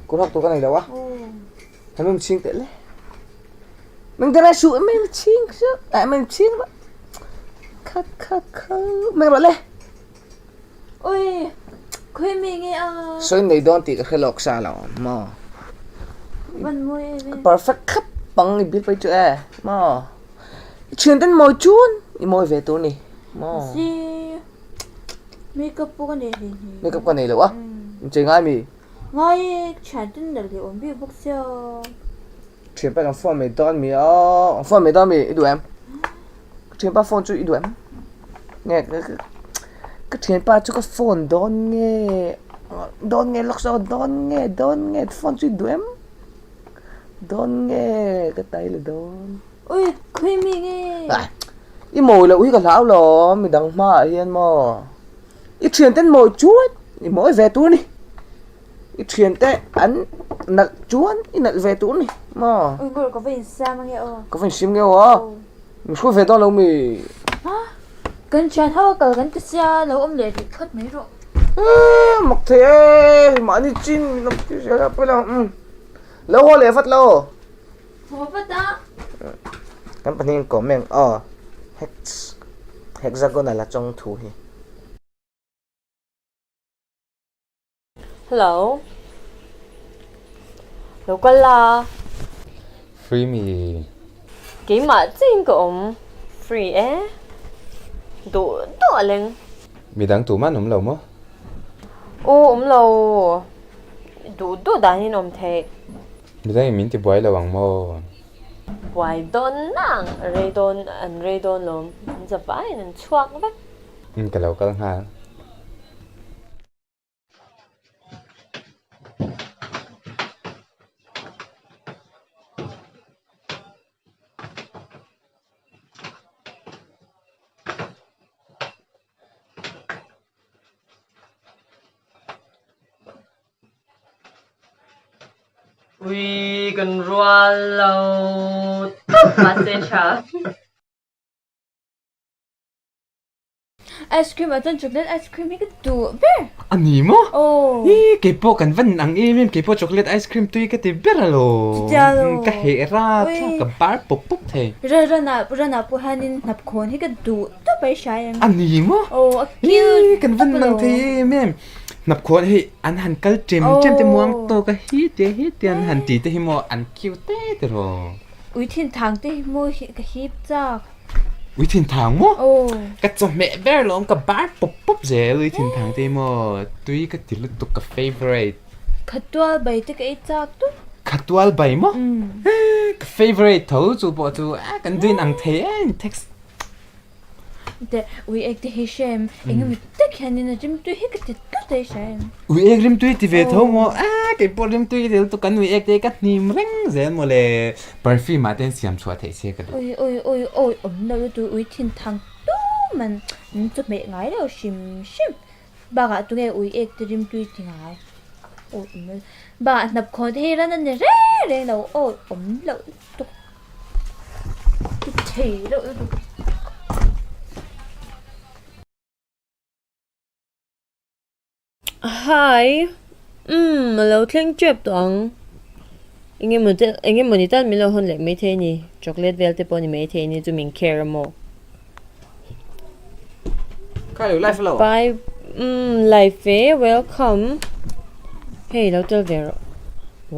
Kawr hak tur ka nei lo a. Hemi ching teh le. Meng dara su meng ching su ai meng ching ba. Kha kha kha meng rawh le. Oi khoi mi nge a. Soi nei dawn tih ka hre lawk sa lo maw. Van mawi em e. Perfect khap pang i bil pai chu e maw. I thian ten mawi chuan i mawi ve tur ni maw. Si makeup pawh ka nei hlei hlei. Makeup ka nei lo a. Inchei ngai mi. Ngai e, thian ten nalh leh awm bik bawk sia. Thianpa kan phone mai dawn mi aw, an phone mai dawn mi i duh em? Ka thianpa phone chu i duh em? Nge ka thianpa chu ka phone dawn nge dawn nge lawk saw dawn nge dawn nge phone chu i duh em? Dawn nge ka tai la dawn. Ui khawi mi nge? I mawi loh hi ka hlau lo midang hmaah hian maw. I thian ten mawi chuan i mawi ve tur a ni. I thian te an nalh chuan i nalh ve tur a ni maw. Ui ngawr ka va insiam ange aw. Ka va insiam nge aw a. Min hruai ve dawn lo mi. Ha? Kan thian ho a kal kan ti sia lo awm leh rih phawt mai rawh. Eee mak thei e mahni chin min awm tir zel a pawi lo umm. Lo haw leh vat lo. Haw vat a. Kan pahnih in comment aw hex hexagonal a chawng thu hi. Hello. Lo kal la. Free mi. Keimah chiahin ka awm free e. Duh duh a leng. Midang tumah an awm lo maw? Aw awm lo. Duh duh danin awm theih. Midang in min ti buai lo ang maw? Buai dawn nang, rei dawn an rei dawn lawm, an za vaiin an chhuak vek. Ka lo kal nghal. Ui kan rual lo tawp mahse tha. Ice cream ah chuan chocolate ice cream hi ka duh ber. A ni maw? Aw. Ih kei pawh kan van ang em em kei pawh chocolate ice cream tui ka ti ber alawm. Chutia lo. Ka heh rat rat ka bar pawp pawp thei. Ra rana rana pawh hianin hnap khawn hi ka duh tawp a i hria em? A ni maw? Aw a cute Ih kan van tawp ang alawm. thei em em. Hnap khawn hei an han kal chem chem te muang tawk a hi te hi te an han ti te hi maw an cute te tiraw. Ui thin thang te hi maw hi ka hip chak. Ui thin thang maw? Aw. Ka chawhmeh ber lawm ka bar pawp pawp zel ui thin thang te hi maw tui ka ti lutuk ka favourite. Khatual bai te ka ei chak tawp. Khatual bai maw? Ka favourite tho chu pawh chu a kan duin ang thei em text. Te ui ek te hi hre em? Eng emaw tak hianin a rimtui hi ka ti tlat a i hria em? Ui ek rimtui ti ve tho maw? Aa kei pawh rimtui ka ti lutuk kan ui ek te hi ka hnim reng zel maw le. Perfume ah te an siam chhuah theih se ka duh. Ui ui ui awi awm lo lutuk ui thin thang tum an an chawhmeh ngai lo hrim hrim. Bakah tunge ui ek te rimtui ti ngai? Awi awm lo bakah hnap khawn te hi ran a ni reng reng lo awi awm lo lutuk. Ti thei reuh lutuk. Hi, umm a lo thleng tep tawh ang. Eng emaw te eng emaw ni tal min lo hawn leh maithei a ni. Chocolate vel te pawh ni maithei a ni chu min care a maw. Kha lo live lo. Bye umm live e welcome. Hei lo tel ve rawh.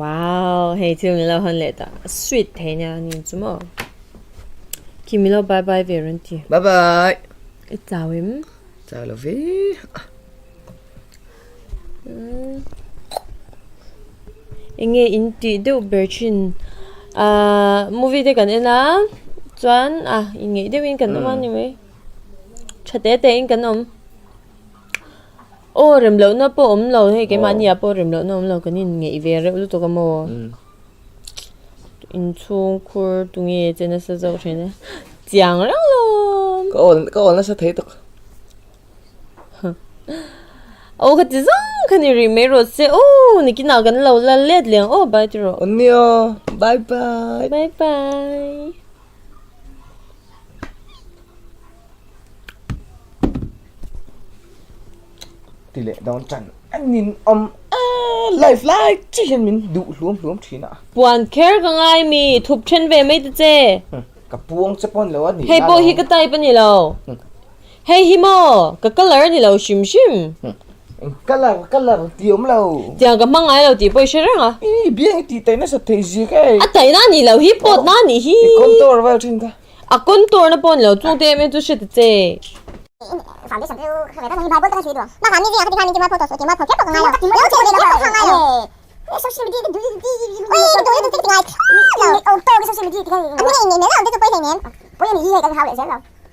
Wow hei thil min lo hawn leh ta sweet thei nia ni chu maw. Khi min lo bye bye ve rawn ti. Bye bye. I chau em? Chau lo ve. Enge in tih deuh ber thin ahh movie te kan en a chuan ah inngeih deuhin kan awm a ni mai tha te te in kan awm aw rem lohna pawh awm lo hei keimahni ah pawh rem lohna awm lo kan inngeih ve reuh lutuk a maw inchhung khur tunge che nasa zawk thin a chiang reng lo. Ka awl ka awl nasa thei tawk. Aw ka ti zawng kha ni rih mai rawh se aw nikinah kan lo la let leh ang aw bye ti rawh. Aw nia bye bye. Bye bye. Ti leh dawn tan a nin awm a live lai chi hian min duh hluam hluam thin a. Puan kher ka ngai mi thup then ve mai ta che. Ka puang che pawn lo a ni. Hei pawh hi ka type a ni lo. Hei hi maw? Ka colour a ni lo hrim hrim. Eng colour colour tih awm lo. Tiang ka hmang ngai lo tih pawh i hre reng a. I biang i tih taih nasa thei zik e. A taihna a nih loh hi pawt na a nih hi. I contour vel thin kha. A contour na pawh a ni lo chung te em em chu hre ta che.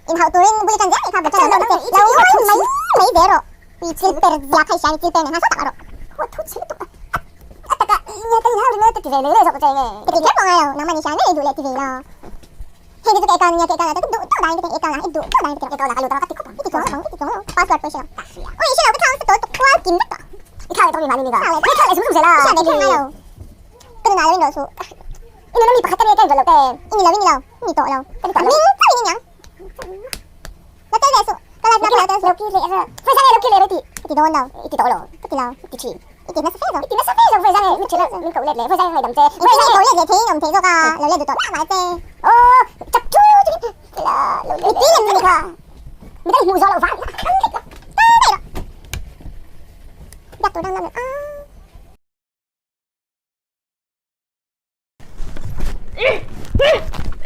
Inhauh turin bul i ṭan zel anih kha, bul ṭan loh che lo hawi mai mai ve rawh. I chil per zia kha i hria ni, chil per nen khan saw tak rawh. Huat thu chhe lutuk a, a taka nia ka inhau ringawt ka ti ve lui lui zawk che nge. Ka ti kher pawh ngai lo, nangmah ni hria ngei i duh leh ti ve lo. Hei te chu ka account nia ka account ah chuan ka duh tawh dahin ka ti account ah i duh tawh dahin ka ti rawh. Account ah ka lut a ka ti khawp ang, i ti chuang lo ang, i ti chuang lo. Password pawh i hre lo. Ka hria. Ui i hre lo, ka thlang sa tawh tuk kual kim vek tawh. I thlang leh tawh mi mahni ni ka. I thlang leh zung zung zel a. I hriat ve kher ngai lo. Ka nunah lo inrawlh suh. I nuna mi pakhat ka nia ka inrawlh loh te. I ni lo, i ni lo, i ni tawh lo. Ka ni tawh lo. Ming chauhin i niang. Lo tel ve suh. Ka life na ka lo kir leh reuh. Vawi zang e lo kir leh reuh tih. Ka ti dawn lo. I ti tawh lo. Ka ti lo. I ti thin. I ti nasa fe zawk. I ti nasa fe zawk vawi zang e min ṭhelh min koh let leh vawi zang e ngaidam che. Vawi zang e koh let leh theiin awm thei zawk a. Lo let duh tawh mah mah che. Aw chap chu chu la lo let. Mitui lem ni kha. Midang i hmuh zawh loh vang. Kan let lo. Tal daih rawh. Biak tur dang lam lo. Aa.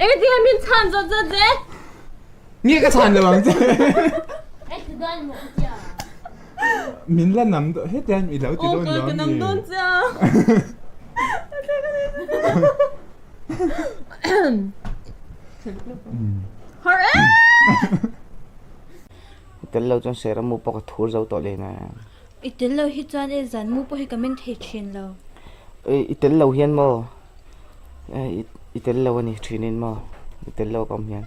Engtin nge min chhan? chhan zawt zawt che. Nge ka chhan lo ang che. Min la nam dawn hetiang i lo ti dawn lo Ka nam dawn che a. Har e! I tel lo chuan sera mu pawh ka thur zo tawh leh na. I tel lo hi chuan e zan mu pawh hi ka meng thei thin lo. I tel lo hian maw i tel lo a ni thin in maw i tel lo ka awm hian.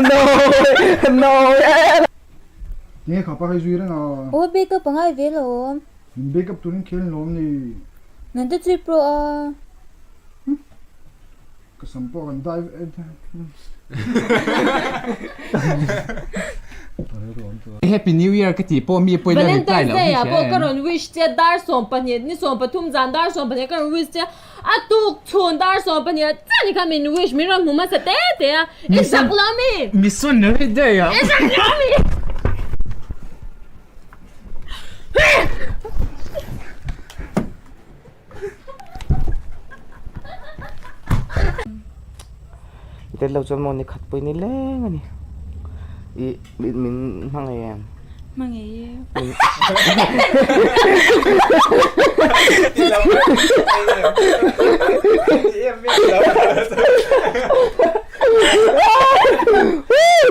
No no. Nge kha pa hei zui reng a. Aw back up a ngai ve lo. Min back up turin khel lawm ni. Nan te chui pro a. Ka sam pawh kan dai Happy New Year ka tih pawh mi pawhin a reply Valentine's loh Day hi ah hria pawh ka em? rawn wish che dar 12 ni 13 zan dar 12 ka rawn wish che a tuk chhun dar 12 ah chiah ni kha min wish min rawn hmu hmasa te te a i zak lo ami? Missionary Day ah I zak lo ami? I tel lo chuan maw ni khat pawh i ni leng a ni. I min hmangaih em? Hmangaih e.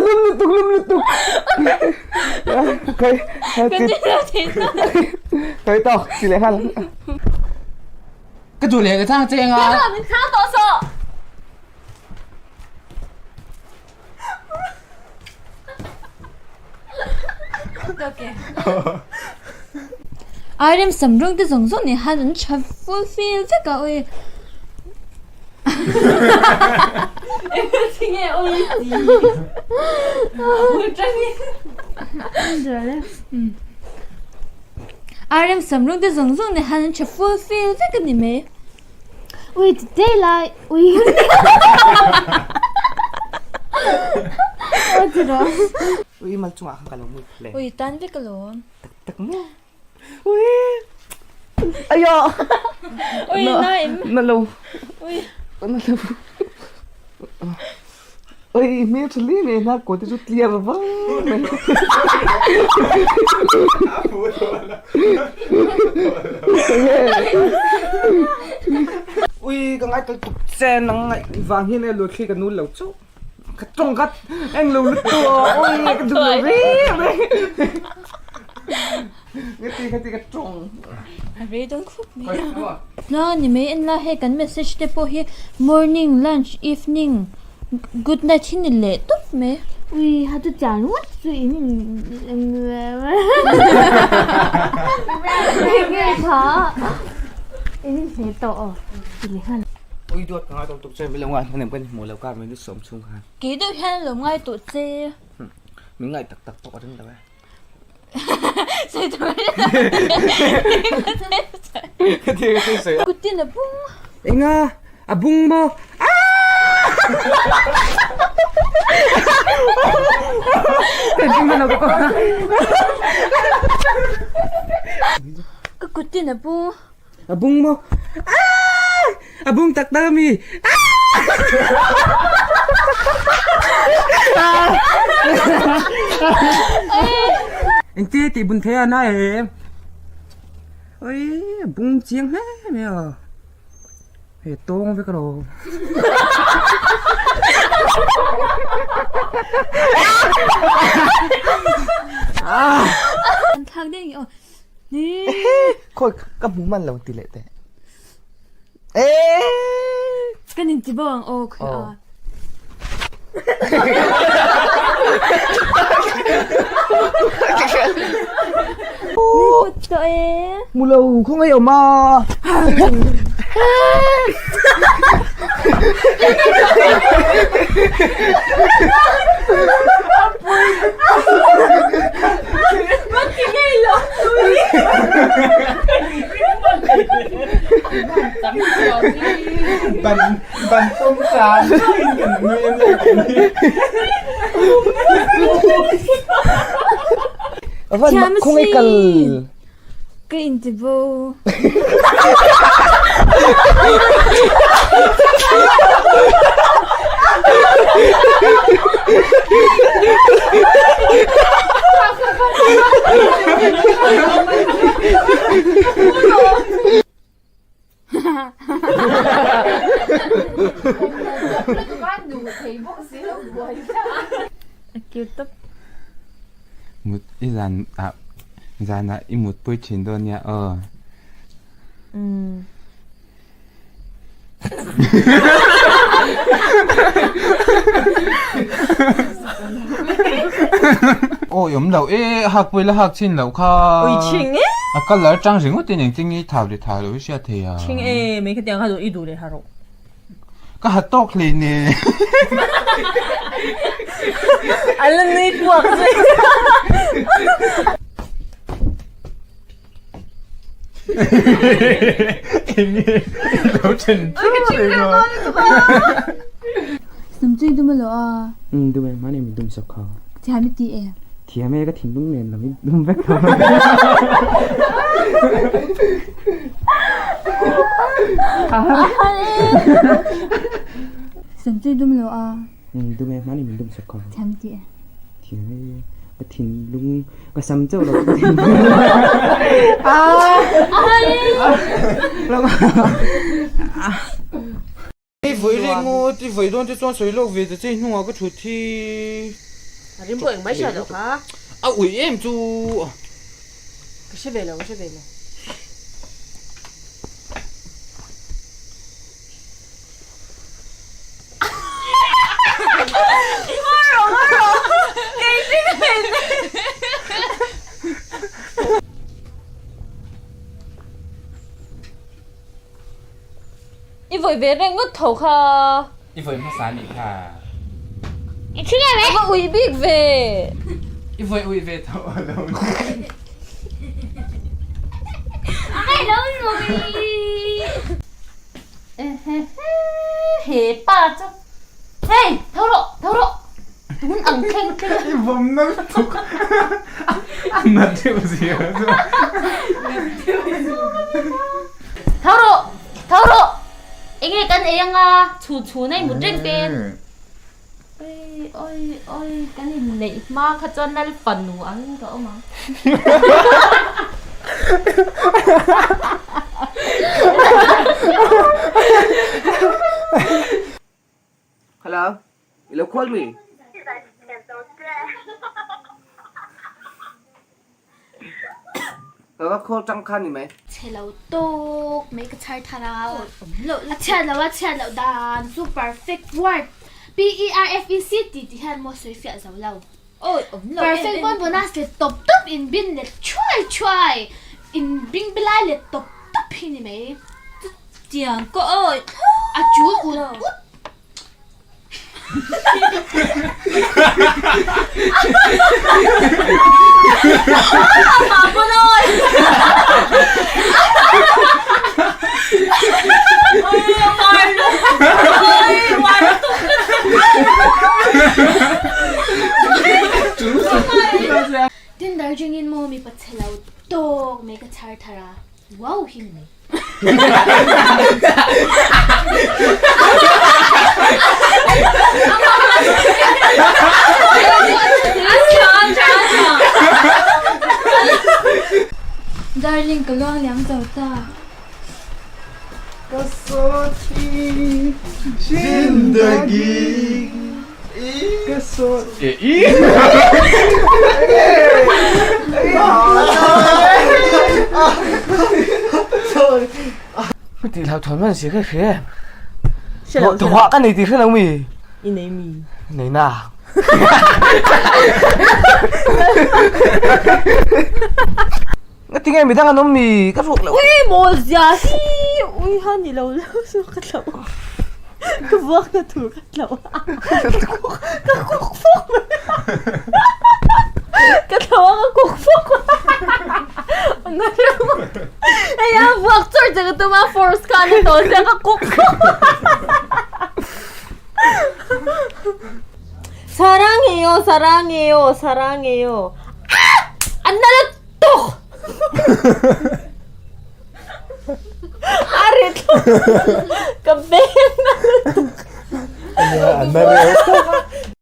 Lum lutuk lum lutuk. Kai kai tawk ti leh nghal. Ka duh leh ka chhang che eng a. Ka min chhang tawh sawh. Ai rem sam rawng te zawng zawng nen han an tha full feel vek a ui. Engtin nge ui ti? Bul tangin. Ai rem sam rawng te zawng zawng nen han an tha full feel vek a ni mai. Ui ti te lai ui. Ui mal chungah khan ka lo mut le. Ui tan vek alawm. Tak tak maw. Ui. Ayo. Ui na em. Na lo. Ui. Na lo. Ui hmel tha hle mai hna kaw te chu clear vang mai. Ui ka ngai tal tuk che nang ngaih vang hian e luathli ka nul lo chauh. Ka tawng ka eng lo lutuk a ui ka duh lo reng reng. Ngati ngati ka tawng. A rei dawn khawp mai a. Tlang a ni mai en la hei kan message te pawh hi morning, lunch, evening, good night hi ni leh tawp mai. Ui ha chu chian ngawt chu in nge tha in hne tawh aw ti leh nghal. Ui duat ka ngai tawh tuk che mi lo ngai hman em ka ni hmuh lo kar min sawm chhung khan. Kei deuh hian lo ngai tawh che. Min ngai tak tak pawh ka ring lo e. Kutin a bung. Enga a bung maw? Ka kutin a bung. A bung maw? A bung tak tak ami? Engti tih bun thei a na em? Oi a bung chiang hle mai a. Hei tawng vek alo. An thlak deuh nge aw. Khawi ka hmu man lo ti leh teh. Kan inti bo ang aw khawi a. Min put tawh e. Hmu lo khawngaih awm a. Ban ban pawm tan in kan nui a nia kan hi. Van mak khawngaih kal. Ka inti bo. Mut i zan ah zanah i mutpui thin dawn nia aw. Umm. Awi awm lo e hak pawh ila hak chin loh kha. Ui chhing e. A colour tang ringawt in engtin nge i thau leh thau loh i hriat thei ang. Chhing e mai khatiang kha i duh leh ha rawh. Ka ha tawk hlei ne. An la nui puak zui. Enge i lo then chu reng a. Sam chu i dum alo a. Umm dum e, mahni min dum sak kha. Thiam i ti e. Thiam e, ka thinlung nen lam i dum vek tho. Sam chu i dum alo a. Umm dum e, mahni min dum sak kha. Thiam i ti e. Thiam e, ka thinlung ka sam chauh lo ka thinlung. I vawi reng ngawt, i vawi dawn te chuan sawi lawk ve ta che hnungah ka thut hi. A rim pawh engmah i hriat loh kha. A ui em chu. Ka hre ve lo, ka hre ve lo. I vawi ve reng ngawt tho kha. I vawi hmasa anih kha. I thi ngei mai. A va ui bik ve. I vawi ui ve tho a lo ni. A ngai lo nui. He pa chu hei tho rawh tho rawh tun ang thleng thleng I vawm na lutuk a na deuh zia chu. Tho rawh tho rawh enge kan ei anga chhun chhun a i mut reng pen oi oi oi kan inneih hma kha chuan lal fanu angin ka awm ang. Hello, i lo call mi? Ka va call tang khan ni mai. Chhe lo tawk mai ka chhar thar a, a chhiat lo a chhiat loh dan chu perfect word P-E-R-F-E-C tih tih hian maw sawi fiah zo lo. Perfect pawn bonus let tawp tawp in bin let thuai thuai in bing bilai let tawp tawp hi ni mai. Chutiang ka awi A chul ut ut. Tinder jingin maw mipa chhe lo tawk mai ka chhar thar a, wow hi ni mai. Darling ka luang liam zo ta. Ka sawti zindagi ka sawti Tih hlau thawn man si kha hre em? Thawhah ka nei tih hre lo mi? I nei mi? Nei na. Nga tinge midang an awm mi ka ruak lo. Ui mawl zia hi ui ha ni lo lo chu ka thlauh ka vuak na tur ka thlauh ka kuk fawk mai ka thlauh a ka kuk fawk mai hei a vuak chawr che ka tum a force kha a ni tawh sia ka kuk fawk Sarangheyo sarangheyo sarangheyo an na la Tuk! A rit lo. Ka beng na lutuk. Nia, a na reuh tawp.